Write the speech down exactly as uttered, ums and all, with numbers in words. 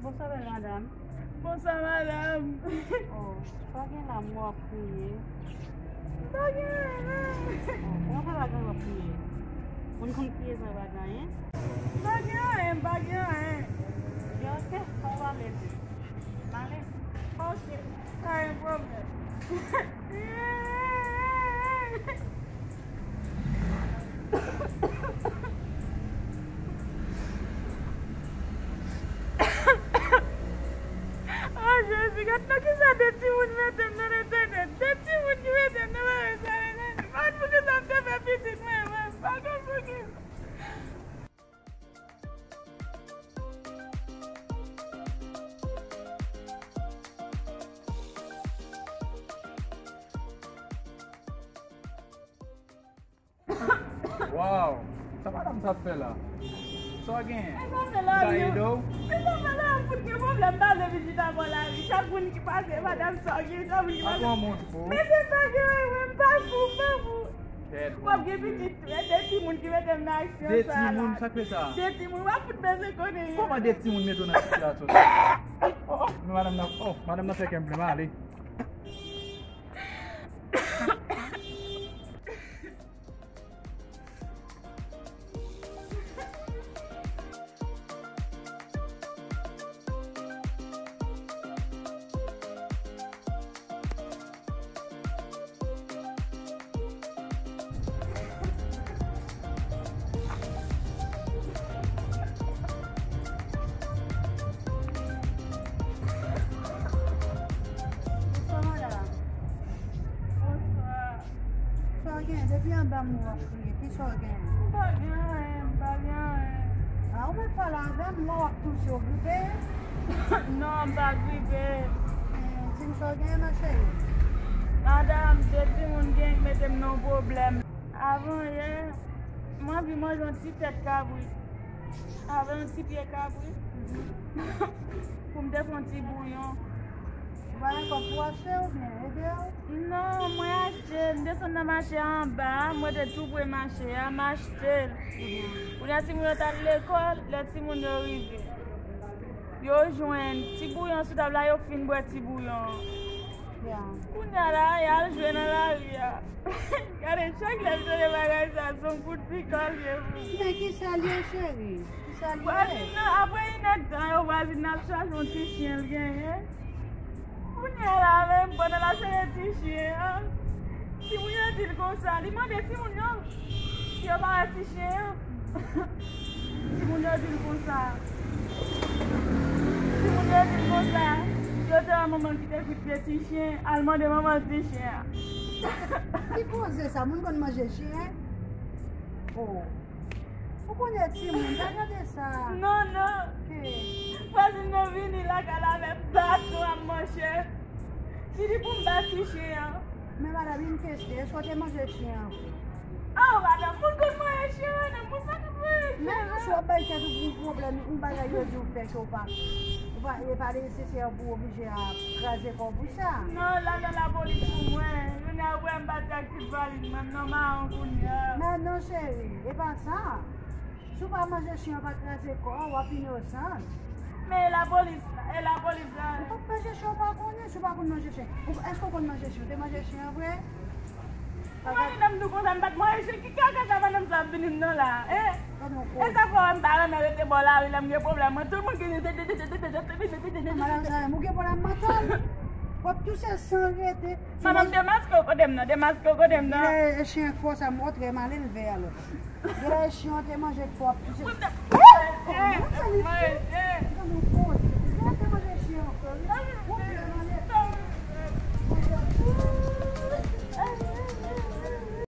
Bonswa, bèl madanm. Bonswa, madanm. Oh, sa w gen la, m wè w ap kriye. M pa gen anyen, non. Oh, kòman sa, w ap kriye? Moun konn kriye san yo pa gen anyen? M pa gen anyen, m pa gen anyen. Byen, ok, pa pale. M ale. Ok, pa gen pwoblèm. Oh, Jezi, gad nan kisa de timoun mete m nan entènèt. De timoun ki mete m nan bagay sa yo, Jezi. Gad pou kisa m te fè pitit mwen, mwen. Pa gen pou kisa. Waw! Sa madanm sa ap fè la? Sa w genyen? Mezanmi, la, m ta ede w? Mezanmi, la, m fout gen pwoblèm, m pa vle vizit avè w lari. Chak moun ki pase, madanm, sa w genyen, chak moun ki pase. Apa w montre w? Mesye, m pa gen anyen, mwen, m pa fou, m pa fou. Kèt. W ap gen pitit, de timoun ki mete m nan aksyon sa la. De timoun, sa k fè sa? De timoun, w ap fout bezwen konnen. Kòman de timoun mete w nan sitiyasyon sa? Oh, oh, men madanm nan, oh, madanm nan fè kè m plen, m ale. Bonswa, madanm. Bonswa. Sa w gen? Depi anba m wè w ap kriye. Ki sa w gen? M pa gen anyen, m pa gen anyen. A, ou mèt pale avè m, m wè w ap touse, w gripe? Non, m pa gripe. Eh, di m sa w gen, ma chérie. Madanm, de timoun gen mete m nan pwoblèm. Avan yè, mwen anvi manje yon ti tèt kabrit avè yon ti pye kabrit pou m te fè yon ti bouyon. Ou pa dakò pou w achte oubyen ede w? Non, mwen achte l. M desann nan mache a anba a, mwen te tou pre mache a, m achte l. Kounye a timoun yo t al lekòl, lè timoun yo rive, yo jwenn ti bouyon sou tab la, yo fin bwè ti bouyon an. Ya. Kounye a la, y al jwe nan lari a. Gade, chak lè m tande bagay sa, se yon kout pika l ye pou m. Men kisa l ye, cheri? Kisa l ye? Vwazin nan, apre inèdtan, yo vwazin nan ap chache yon ti chen l genyen. Kounye a la, menm pandan l ap chache ti chen an, timoun yo di l konsa, li mande timoun yo si yo pa wè ti chen an. Timoun yo di l konsa. Timoun yo di l konsa. Yo te wè manman ki te kwit pye ti chen, al mande manman ti chen an. Ki koze sa? Moun konn manje chen? Oh. Ou konnen timoun, pa gade sa. Non, non. Ke? Vwazin nan vini lakay la avèk baton ak manchèt. Li di pou m bat ti chen an. Men madanm, yon kesyon, èske w te manje chen an vre? Oh, madanm, moun konn manje chen an, non, moun pa konn manje chen an. Men si w ap bay tèt ou pou yon pwoblèm, yon bagay yo di w fè ke w pa, ou pa, e pa nesesè pou w oblije ap kraze kò w pou sa. Non, l al nan lapolis pou mwen. Kounye a, ou wè m pati ak ti valiz mwen, m nan mawon kounye a. Men non, cheri, e pa sa. Si w pa manje chen an, pa kraze kò w, w ap inosan. Men e lapolis la, e lapolis la. Ou p ap manje chen, ou pa konnen, si w pa konn manje chen. Ou, èske w konn manje chen? Ou te manje chen an vre? Ou pa vin nan m di w konsa, m pa t manje chen, ki kaka sa madanm sa ap vin m nan la, en? E sa fè w wè m pa renmen rete bò lari lè m gen pwoblèm, mwen, tout moun ki madanm sa, ou gen pwoblèm mantal. W ap touse san rete. Madanm, demaske w kote m nan, demaske w kote m nan. E, e chen fò sa, m wè w trè malelve alò. Genlè chen an te manje twòp, tu sais. Kòman sa li fè? Gade yon koze. Genlè te manje chen an, frè. Ou byen ale.